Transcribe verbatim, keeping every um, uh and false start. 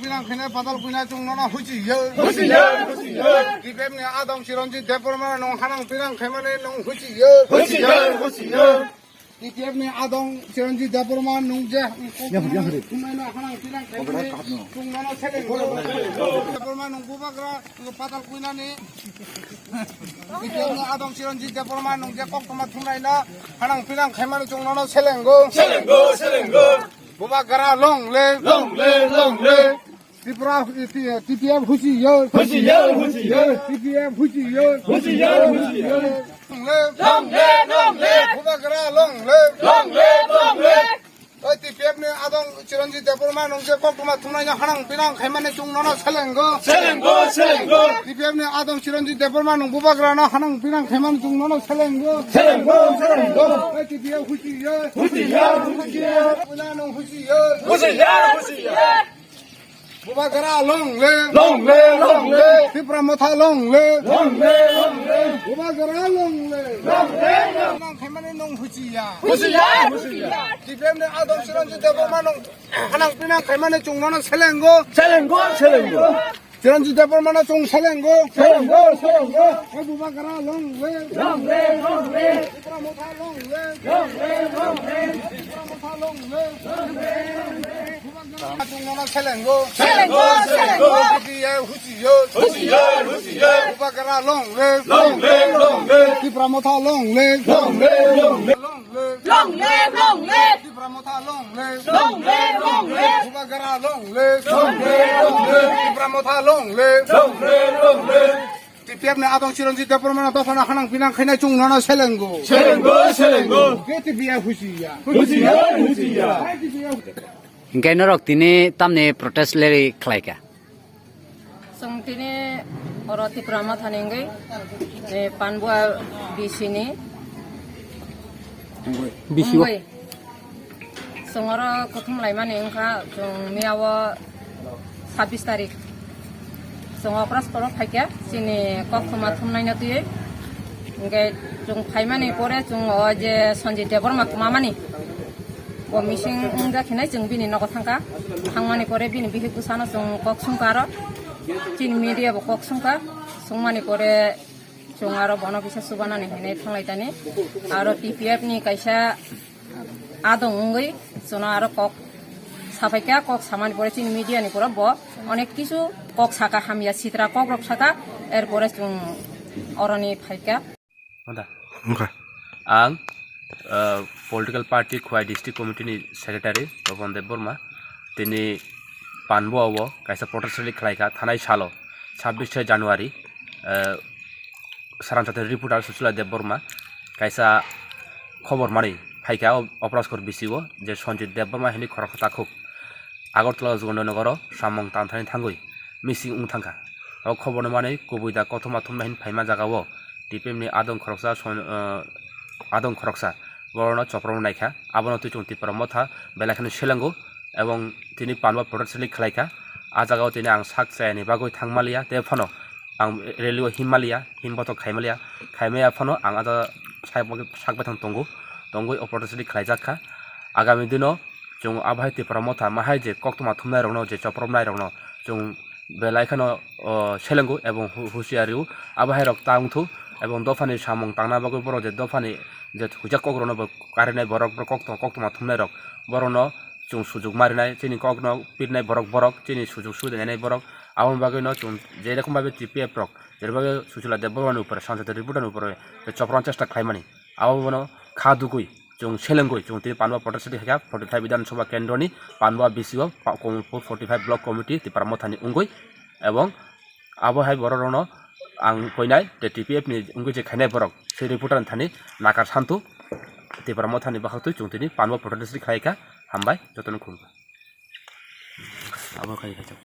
Pinang khaina badal kuina chwng nono huchi yo. Huchi yo, huchi yo. T P F ni adong Chiranjit Debbarma nung hanang pinang khaimani nung huchi yo. Huchi yo, huchi yo. T P F ni adong Chiranjit Debbarma nung je. Yang hari, yang hari. Kumaino hanang pinang khaimani chwng nono seleng. Debbarma nung bubagra, nung badal kuinani. T P F ni adong Chiranjit Debbarma nung je koktwma thumnaino hanang pinang khaimani chwng nono selengo. Selengo, selengo. Bubagra long live. Long live, long live. Tripura, T P F huchi yo. Huchi yo, huchi yo. T P F huchi yo. Huchi yo, huchi yo. Long live. Long live, long live. Bubagra long live. Long live, long live. Oi T P F ni adong Chiranjit Debbarma nung je koktwma thumnaino hanang pinang khaimani chwng nono selengo. Selengo, selengo. T P F ni adong Chiranjit Debbarma nung bubagrano hanang pinang khaimani chwng nono selengo. Selengo, selengo. Oi T P F huchi yo. Huchi yo, huchi yo. Bubagra nung huchi yo. Huchi yo, huchi yo. Bubagra long live. Long live, long live. Tipra Motha long live. Long live, long live. Bubagra long live. Long live, long live. Hanang khaimani nung huchi ya. Huchi ya, huchi ya. T P F ni adong Chiranjit Debbarma nung hanang pinang khaimani chwng nono selengo. Selengo, selengo. Chiranjit Debbarma no chwng selengo. Selengo, selengo. Oi Bubagra long live. Long live, long live. Tipra Motha long live. Long live, long live. Tipra Motha long live. Long live, long live. Bubagra chwng nono selengo. Selengo, selengo. T P F huchi yo. Huchi yo, huchi yo. Bubagra long live. Long live, long live. Tipra Motha long live. Long live, long live. Long live. Long live, long live. Tipra Motha long live. Long live, long live. Bubagra long live. Long live, long live. Tipra Motha long live. Long live, long live. T P F ni adong Chiranjit Debbarma no dophano hanang pinang khaina chwng nono selengo. Selengo, selengo. Ke T P F huchi ya. Huchi ya, huchi ya. Ke T P F. Hingke norok tini tamni protest rally khlaika? Chwng tini oro Tipra Mothani wngwi, eh, Panbua B C ni B C o. Wngwi. Chwng oro kuthum laimani wngkha, chwng miyao sabbish tarik. Chwng okras koro phaikha, chini koktwma thumnaino twiwi. Hingke chwng phaimani pore chwng o je Sanjay Debbarma kwmamani. Bo missing wngjakhinai chwng bini nogo thangkha. Thangmani pore bini bihik bwsano chwng kok sungkha aro. Chini media bo kok sungkha. Sungmani pore chwng aro bono kisa chubanani hinwi thanglai tani. Aro T P F ni kaisa adong wngwi chwngno aro kok saphaikha, kok samani pore chini media ni pore bo onek kisu kok saka hamya sitra kokrok saka, er pore chwng oroni phaikha. Wngkha. Ang, uh, political party Khowai District Committee ni Secretary Robon Debbarma, tini Panbua o kaisa protest rally khlaikha thanai salo, sabbish January, uh, Saranchati reporter Suchila Debbarma kaisa khobor manwi phaikha o Operaskor B C o je Sanjit Debbarma hinwi khoroksa takhuk Agartala Jugondar Nogoro samung tangthani thangwi missing wng thangkha. O khoborno manwi kubui da kothoma thumna hin phaima jagao T P F ni adong khoroksa son-, ah, adong khoroksa borokno chopropna naikha. Abono twi chwng Tipra Motha belai kheno selengo ebong tini Panbua protest rally khlaikha. A jagao tini ang sak chayani bagwi thangmaliya tei phano ang rally o himmaliya, himbothok khaimaliya, khaimaya phano ang a jaga sak, sak baithang tongo, tongwi o protest rally khlaijak kha. Agami dino chwng abo hai Tipra Motha ma hai je koktwma thumnairokno, je chopropnairokno chwng belai kheno, o, selengo ebong hu-, husiar rio. Abo hai rok ta wngthu ebong dophani samung tangna bagwi borok je dophani je huijak kokrokno bo karinai borok, borok koktwma, koktwma thumnairok borokno chwng sujuk marinai, chini kokno pirnai borok, borok chini sujuk subida nainai borok. Aboni bagwino chwng je rokom babe T P F rok, je rokom babe Suchila Debbarma ni upore, Sanjay reporter ni upore chopropna chesta khlaimani. Abo bono kha dugwi chwng selengwi chwng tini Panbua protest rally khaikha, forty five Bidhan Sabha Kendroni Panbua B C o pa-, Kamalpur forty five Block Committee Tipra Mothani wngwi, ebong abo hai borok rokno ang koinai tei T P F ni wngwi je khainai borok se reporter ni thani nakar santu Tipra Mothani bahaktwi chwng tini Panbua protest rally khaikha. Hambai jotono khulumkha. Abo khai khaijak.